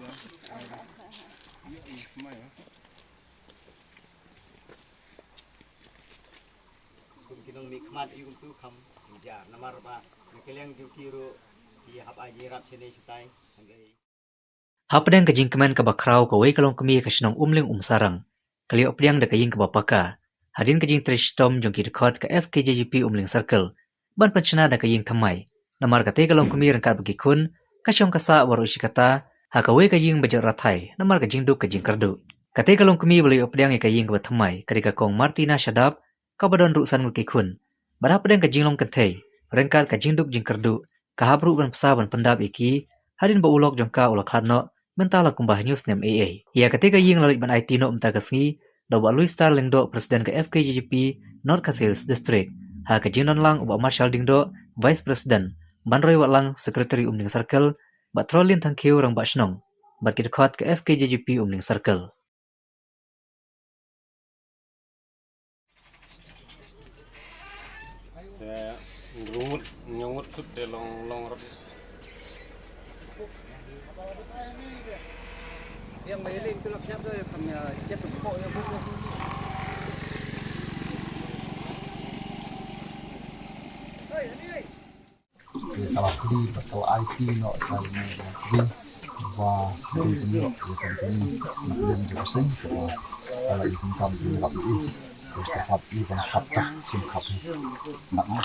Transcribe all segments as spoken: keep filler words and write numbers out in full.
Kum ki nongmihkhmat ïa kumtu kham jynjar namar ba na ka liang jong ki ruh ki hap ai jingïarap shane shatai. Hapdeng ka jingkmen kaba khraw kawei ka longkmie ka shnong Umling Umsarang ka la ïoh pdiang da ka ïing kaba paka hadien ka jingtrei shitom jong ki dkhot ka F K J G P Umling Circle ban pynshna da ka ïing thymmai. Namar katei ka longkmie ryngkat bad ki khun ka shong ka sah baroh shi katta ha kawei ka ïing ba jot rathai namar ka jingduk ka jingkyrduh. Katei ka longkmie ba la ïoh pdiang ïa ka ïing kaba thymmai ka dei ka Kong Martina Shadap kaba don ruh san ngut ki khun. Bad hapdeng ka jinglong kynthei ryngkat ka jingduk jingkyrduh, ka hap ruh ban bsa ban pyndap ïa ki hadien ba u lok jong ka u la khlad noh mynta la kumba hynñiew snem eiei. Ïa katei ka ïing la leit ban aiti noh mynta ka sngi da u Bah Louis Star Lyngdoh, President ka F K J G P North Khasi Hills District, ha ka jingdon lang u Bah Marshal Diengdoh, Vice President, Banroi Watlang, Secretary Umling Circle, Bah Trolin Thangkhiew, Rangbah Shnong, bad ki dkhot ka F K J G P Umling Circle. Te ngut, ngut sut te long, long rot. Ka la kli bad ka la aiti noh sha ine i kli ba dei ban ïoh ïa ka jingim na ka liang jong ka seng kaba ka la i pynkham ïa ka i ka hap i ban hap ta shim khap ni. Nak na.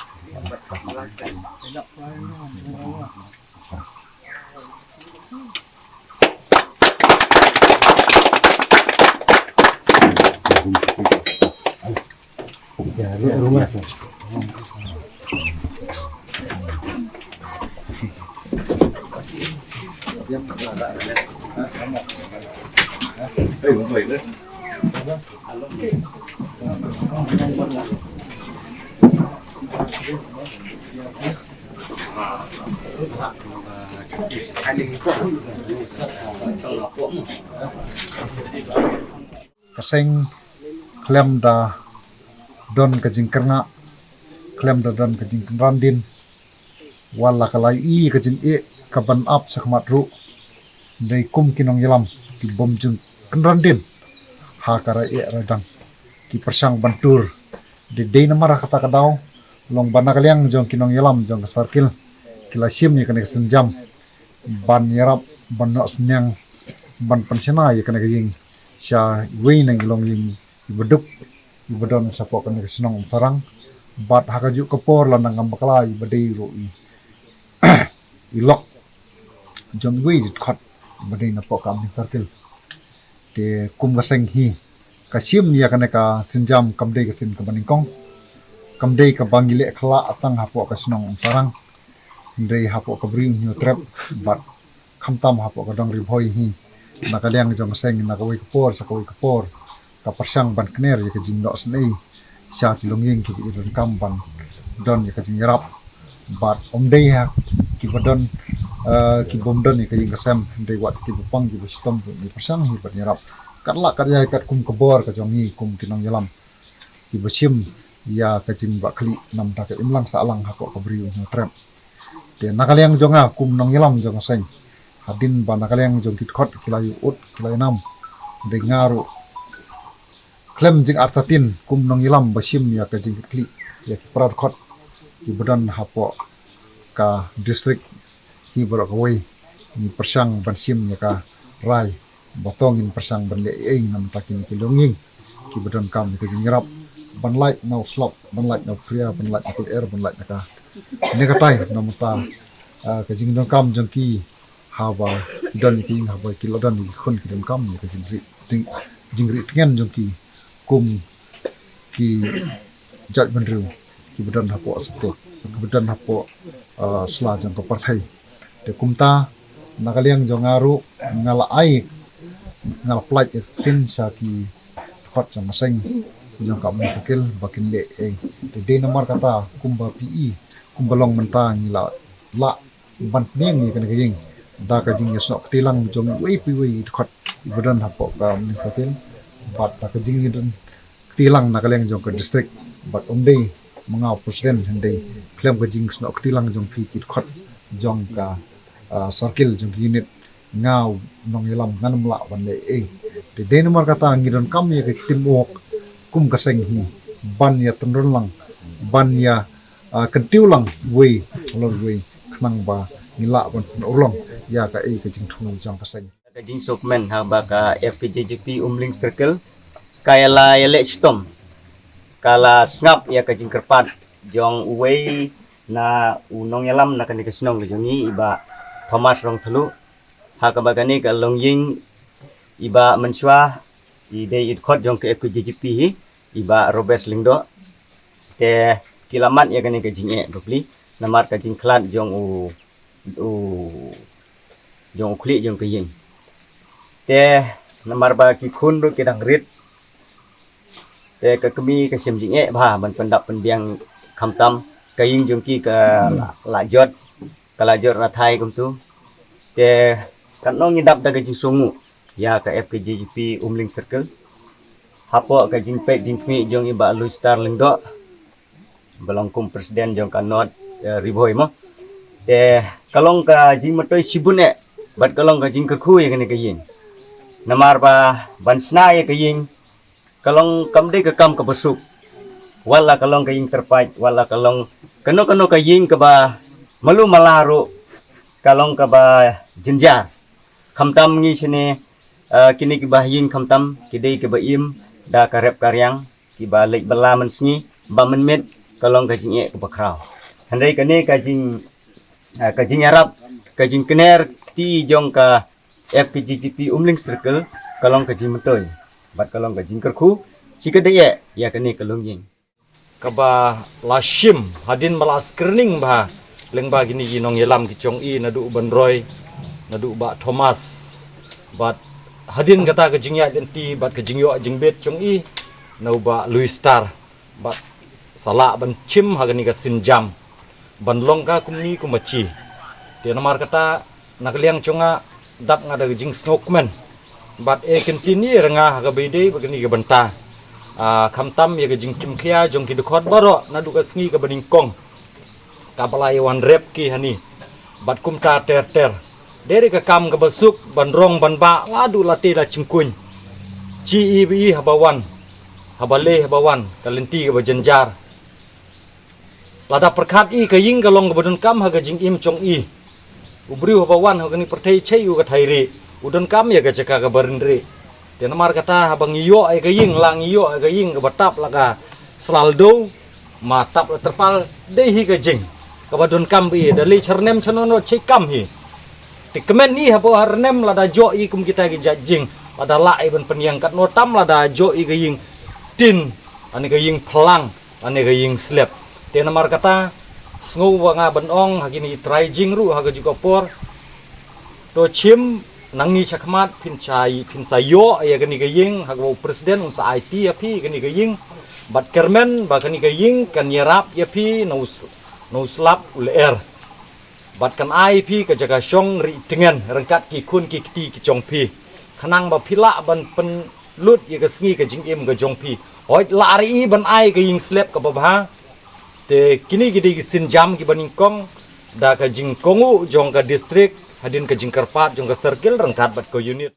Ka seng khlem da don ka jingkyrngah, khlem da don ka jingkynran dien, wat la ka la ïohi ka jingeh ka ban ap sha khmat ruh, dei kum ki nongïalam ki bym jingkynran dien ha ka rai eh rai dang, ki pyrshang ban tur. Dei, dei namar kata ka daw long ba na ka liang jong ki nongïalam jong ka circle ki la shim ïa kane ka sienjam ban ïarap, ban noh synñiang, ban pynshna ïa kane ka ïing sha iwei na ki longïing iba duk, iba don shapoh kane ka shnong Umsarang. Bad ha kajuh ka por la nang ngam bakla iba dei ruh i, i lok jong iwei i dkhot ba dei napoh ka Umling Circle. Te kum ka seng hi ka shim ïa kane ka sienjam kam dei ka sien kaba nyngkong, kam dei kaba ngi leh khyllah tang hapoh ka shnong Umsarang, hynrei hapoh ka Bri u Hynñiewtrep bad khamtam hapoh ka dong Ri Bhoi hi. Na ka liang jong ka seng na kawei ka por sha kawei ka por ka pyrshang ban kner ïa ka jingnoh synei sha ki longïing kiba i donkam ban don ïa ka jingïarap. Bad ym dei ha kiba don, eh, ki bym don ïa ka ïing ka sem, hynrei wat kiba pang kiba shitom ki pyrshang hi ban ïarap. Kat lah kat ïa kat kum ka bor ka jong ngi kum ki nongïalam kiba shim ïa ka jingbakla na ka bynta ka imlang sahlang hapoh ka Bri u Hynñiewtrep. Te na ka liang jong nga kum nongïalam jong ka seng, hadien ba na ka liang jong ki dkhot ki la ïoh ut ki la ïoh nam, dei nga ruh khlem jingartatien kum nongïalam ba shim ïa ka jingkitkhlieh ïa ki para dkhot kiba don hapoh ka district hi baroh kawei, ngi pyrshang ban shim ïa ka rai ba to ngin pyrshang ban leh ei ei na ka bynta kine ki longïing kiba donkam ïa ka jingïarap, ban lait na u slap, ban lait na u phria, ban lait na ka lyer, ban lait na ka ne katai na ka bynta, ah, ka jingdonkam jong ki haba ki don ïa ki ïing, haba ki la don ïa ki khun ki donkam ïa ka jingrieh, jing, jingrieh tngen jong ki kum ki jaitbynriew kiba don hapoh state, kiba don hapoh, ah, sla jong ka pyrthei. Te kumta na ka liang jong nga ruh nga la ai, nga la pynlait ïa ka ktien sha ki dkhot jong ka seng jong ka Umling Circle ba kin leh ei. Te dei namar kata kumba phi i, kumba long mynta ngi la lah ban pynïeng ïa kane ka ïing da ka jingïasnoh kti lang jong iwei pa iwei i dkhot iba don hapoh ka Umling Circle bad da ka jingïadon kti lang na ka liang jong ka district. Bad ym dei ma nga u president, hynrei khlem ka jingsnoh kti lang jong phi ki dkhot jong ka, ah, circle, jong ki unit, Nga u nongïalam ngan ym lah ban leh ei. Te dei namar kata ngi donkam ïa ka teamwork kum ka seng hi ban ïa tynrong lang, ban ïa, ah, kyntiew lang wei halor wei khnang ba ngi lah ban pynurlong ïa ka ei ka jingthmu jong ka seng. Ka jingsngewkmen ha ba ka F K J G P Umling Circle ka ïa la ïa leh shitom, ka la sngap ïa ka jingkyrpad jong uwei na u nongïalam na kane ka shnong ka jong ngi, i Bah Thomas Rongthlu. Ha kaba kane ka longïing i Bah mynshuwa i dei i dkhot jong ka F K J G P hi, i Bah Robert Lyngdoh. Te ki la mad ïa kane ka jingeh bapli namar ka jingkhlad jong u, u jong u khlieh jong ka ïing. Te namar ba ki khun ruh ki dang rit, te ka kmie ka shem jingeh bha ban pyndap pynbiang, khamtam ka ïing jong ki ka la, la jot, ka la jot rathai kumtu. Te katno ngi dap da ka jingsngewnguh ïa ka F K J G P Umling Circle hapoh ka jingpeit jingkhmih jong i Bah Louis Star Lyngdoh ba long kum president jong ka North, eh, Ri Bhoi mo. Te ka long ka jingmyntoi shibun eh bad ka long ka jingkyrkhu ïa kane ka ïing. Namar ba ban shna ïa ka ïing ka long kam dei ka kam kaba suk. Wat la ka long ka ïing tyrpait, wat la ka long kano kano ka ïing kaba malu mala ruh ka long kaba jynjar. Khamtam ngi shane, eh, kine kiba ha ïing khamtam ki dei kiba im da ka rep ka riang, kiba leit bylla mynsngi, ba mynmiet ka long ka jingeh kaba khraw. Hynrei kane ka jing, eh, ka jingïarap, ka jingkner kti jong ka F K J G P Umling Circle ka long ka jingmyntoi bad ka long ka jingkyrkhu shi ka dei eh ïa kane ka longïing. Kaba la shim hadien ba la screening bha lyngba kine ki nongïalam ki jong i, naduh u Bah Roy, naduh u Bah Thomas, bad hadien kata ka jingïaid lynti bad ka jingïoh jingbit jong i na u Bah Louis Star, bad sa lah ban shim ha kane ka sienjam ban long ka kumne kumba shi. Te namar kata na ka liang jong nga dap nga da ka jingsngewkmen bad e kyntien i rynga ha kaba ïadei bad kane ka bynta. Ah, khamtam ïa ka jingkimkhia jong ki dkhot baroh naduh ka sngi kaba nyngkong kaba la ïa wan rep ki hani bad kumta ter ter. Dei re ka kam kaba suk ban rong ban bah la duh la te la jingkuñ. Shi i ba i haba wan, haba leh haba wan ka lynti kaba jynjar. Lada pyrkhat i ka ïing ka long kaba donkam ha ka jingim jong i. U briew haba wan ha kane pyrthei shei u ka thai rieh, u donkam ïa ka jaka kaba rin rieh. Te namar kata haba ngi ïoh ïa ka ïing, la ngi ïoh ïa ka ïing kaba tap la ka slal dew, ma tap la terpal, dei hi ka jing kaba donkam ba i, da leit sha rnem sha nonot shei kam hi. Te kmen i haba ha rnem lada joh i kum kita ki jait jing, lada lah i ban pynïeng, katno tam lada joh i ka ïing tin, lane ka ïing phlang, lane ka ïing slep. Te namar kata sngew ba nga ban ong ha kine ki trai jing ruh ha kajuh ka por, to shim nangne shakhmat phin sa, phin sa ïoh ïa kane ka ïing ha kaba u president un sa aiti ïa phi kane ka ïing. Bad kyrmen ba kane ka ïing kan ïarap ïa phi na u s-, na u slap u lyer. Bad kan ai phi ka jaka shong rieh tngen ryngkat ki khun ki kti ki jong phi, khnang ba phi lah ban pynlut ïa ka sngi ka jingim ka jong phi. Hooid, lah rieh i ban ai ka ïing slep kaba bha. Te kine ki dei ki sienjam kiba nyngkong da ka jingkohnguh jong ka district hadien ka jingkyrpad jong ka circle ryngkat bad ka unit.